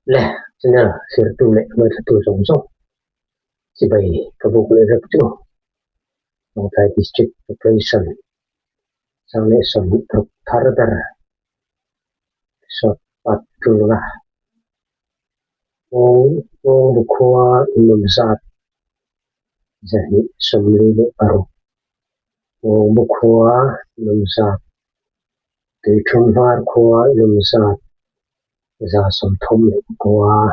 Le channel sirtu leh ngaithlatu zawng zawng chibai ka buk leh vek chu Lawngtlai District Population sang leh 16 thar ber episode part 2 la Nghawng Bukhua inawm zat 246 Nghawng Bukhua inawm zat Tuithum hmar khua inawm zat 35.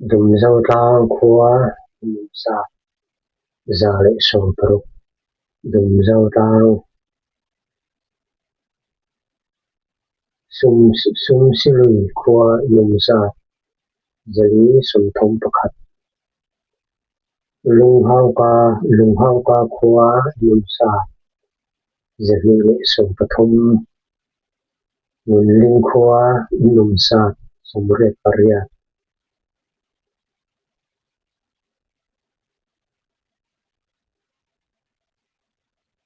Dumzotlang khua inawm zat 160 Dumzotlang Sumsilui khua inawm zat 431 Lunghauka khua inawm zat 213 Ngunling khua inawm zat 88.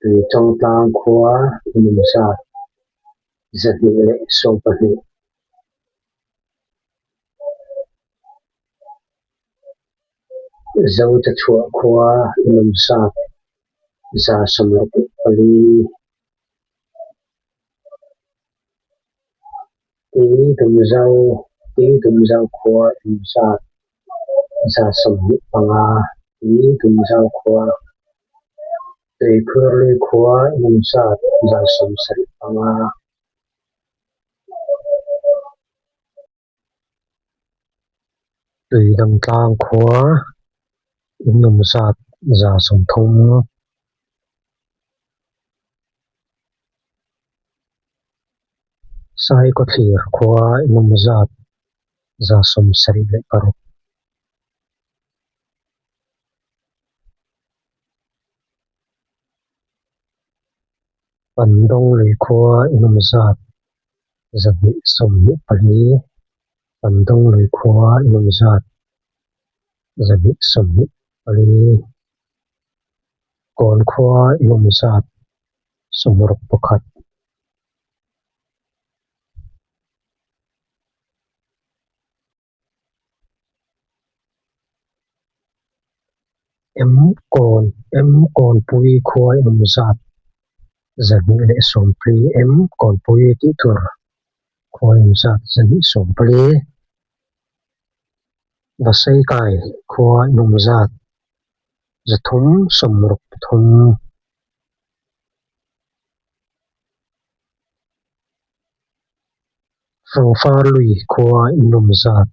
Tuichangtlang khua inawm zat 212. Zochachhuah khua inawm zat 64. Tidumzo khua inawm zat 25. Tidumzo khua Tuikhurlui khua inawm zat 75. Tuidangtlang khua inawm zat 30. Saikawthlir khua inawm zat 76. Pandawnglui khua inawm zat 224. Pandawnglui khua inawm zat 224. Kawn khua inawm zat 61. M kawn M kawnpui khua inawm zat 240 M kawnpui tih tur khua inawm zat 240. Vaseikai khua inawm zat 363. Fangfarlui khua inawm zat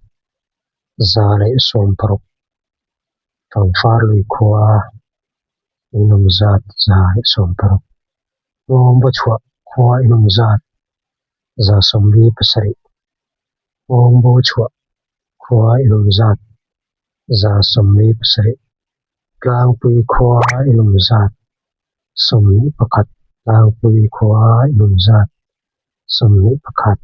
160. Fangfarlui khua inawm zat 160. Nghawngbaw chhuah khua inawm zat 47. Nghawngbaw chhuah khua inawm zat 77. Tlangpui khua inawm zat 11. Tlangpui khua inawm zat 11.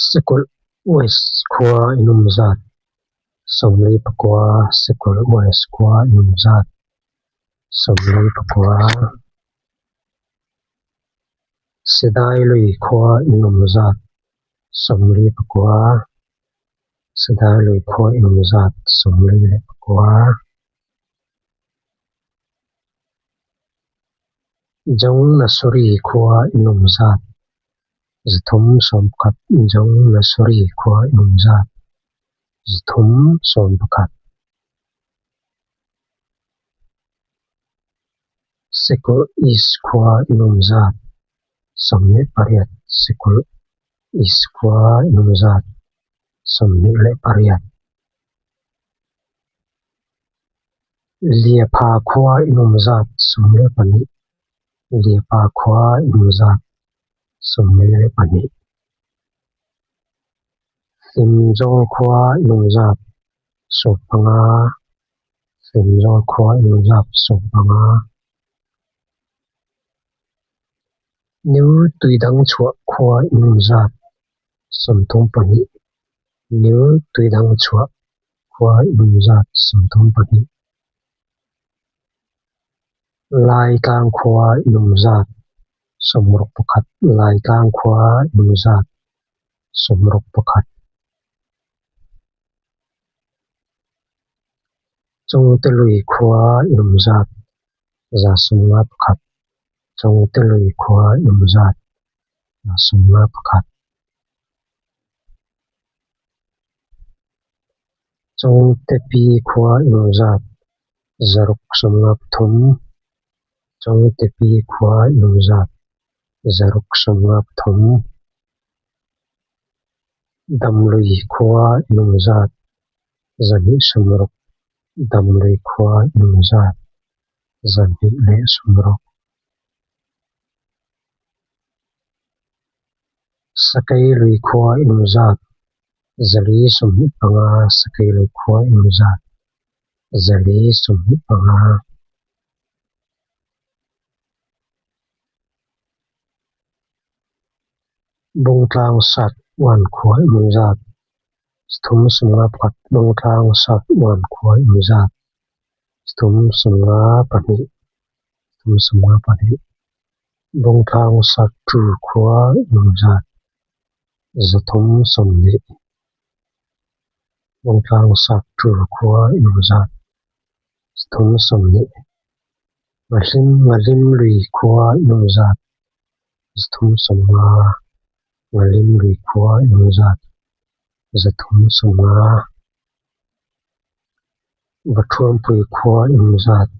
Sekulh West khua inawm zat 49. Sekulh West khua inawm zat 49. Sedailui khua inawm zat 49. Sedailui khua inawm zat 49. Jongnasuri khua inawm zat 311. Jongnasuri khua inawm zat 311. Sekulh East khua inawm zat 18. Sekulh East khua inawm zat 18. Liapha khua inawm zat 12. Liapha khua inawm zat 12. Hlimzawl khua inawm zat 15. Hlimzawl khua inawm zat 15. New Tuidangchhuah khua inawm zat 32. New Tuidangchhuah khua inawm zat 32. Laitlang khua inawm zat. Sawmruk pakhat Laitlang khua inzat sawmruk pakhat. Chawngtelui khua inzat za sawmnga pakhat. Chawngtelui khua inzat za sawmnga pakhat. Chawngtepi khua inzat zaruk sawmnga pathum. Chawngtepi khua inzat zaruk sawmnga pathum. Damlui khua inzat zahnih sawmruk. Damlui khua inzat zahnih leh sawmruk. Sakei lui khua inzat zali sawmhnih panga. Sakei lui khua inzat zali sawmhnih panga. Bawngtlang sat uan khua inzat thum sawmnga pakhat. Bawngtlang sat uan khua inzat thum sawmnga pahnih. Thum sawmnga pahnih. Bawngtlang sat tu khua inzat zathum sawmhnih. Bawngtlang sat tu khua inzat thum sawmhnih. Ngahlim Ngahlim lui khua inzat zathum sawmnga. Ngahlim lui khua inzat zathum sawmnga. Vathuampui khua inzat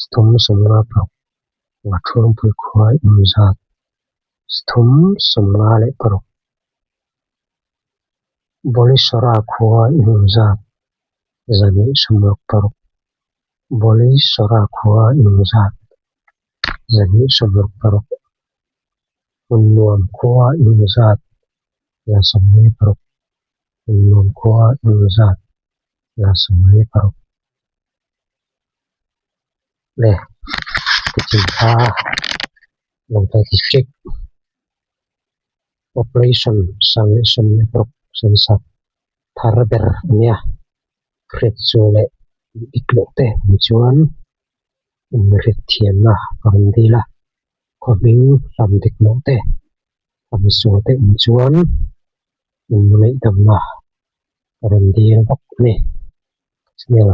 zathum sawmnga paruk. Vathuampui khua inzat zathum sawmnga leh paruk. Bolisawra khua inzat zahnih sawmruk paruk. Bolisawra khua inzat zahnih sawmruk paruk. Hmunnuam khua inzat za sawmli paruk. Hmunnuam khua inzat za sawmli paruk. Le tichin kha Lawngtlai District Population sang leh sawm leh paruk census thar ber a nia. Hriat chu leh dik loh te awm chuan inhriat thiamna a rawn dil a, khaw hming hlam dik loh te hlam sual te awm chuan inngaihdamna a rawn dil bawk a ni. Channel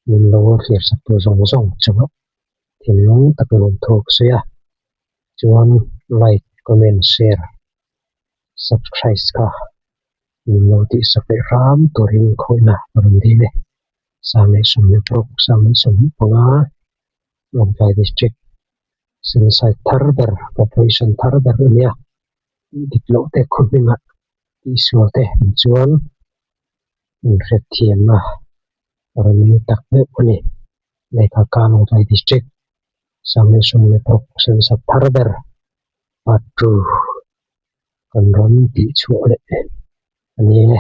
min lo thlir sak tur zawng zawng chungah thinlung tak lawm thu ka sawi a, chuan like, comment, share, subscribe kha min lo tihsak leh hram turin khawihna a rawn dil e. Sang leh sawm leh paruk, sang leh 15, Lawngtlai District Sensite thar ber, population thar ber a nia. Tih dik loh te khaw hmingah tihsual te an chuan inhriatthiamna a rawn eng tak deuh a ni. Lehkha ka Lawngtlai District sang leh 16 census thar ber part two kan rawn tihchhuah leh a ni e.